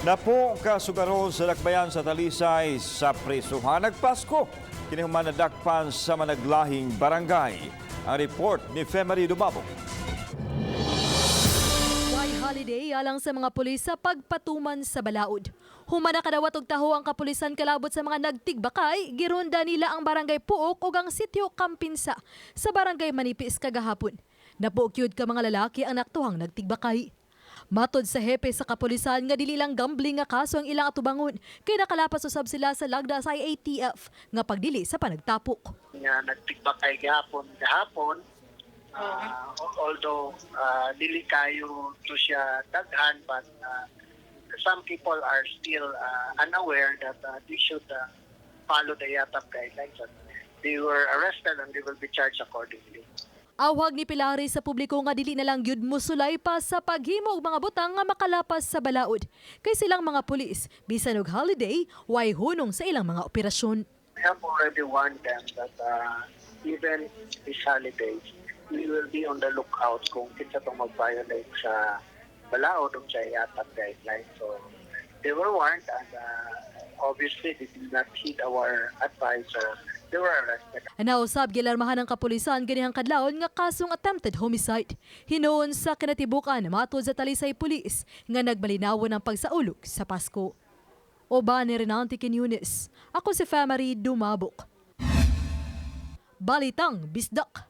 Napo ka sugarol sa dakbayan sa Talisay sa presuhan nagpasko. Kini human nadakpan sa managlahing barangay. Ang report ni Femary Dumabok. Way holiday alang sa mga pulis sa pagpatuman sa balaod. Human nakadawat og taho ang kapulisan kalabot sa mga nagtigbakay, gironda nila ang Barangay Puok ug ang Sitio Kampinsa sa Barangay Manipis kagahapon. Napuok gyud ka mga lalaki ang naktuhang nagtigbakay. Matod sa hepe sa kapulisan nga dili lang gambling nga kaso ang ilang atubangon kay nakalapas usab sila sa lagda sa IATF nga pagdili sa panagtapok. Nga nagtigbakay gahapon gahapon. Although dili kayo to siya daghan, but some people are still unaware that they should follow the IATF guidelines, and they were arrested and they will be charged accordingly. Awhag ni Pilares sa publiko nga dili na lang gyud mosulay pa sa paghimo og mga butang nga makalapas sa balaod. Kay silang mga pulis, bisan og holiday, way hunong sa ilang mga operasyon. I have already warned them that even these holidays, we will be on the lookout kung kinsa tong mag-violate sa balaod o sa IATF guidelines. So they were warned and obviously they did not heed our advice, so they were arrested. Nausab gilarmahan ng kapulisan ganihang kadlawon nga kasong attempted homicide. Hinuon sa kinatibukan, matod sa Talisay Police nga nagmalinawon ang pagsaulog sa Pasko. Uban ni Renante Quiñones. Ako si Famary Dumabok. Balitang Bisdak.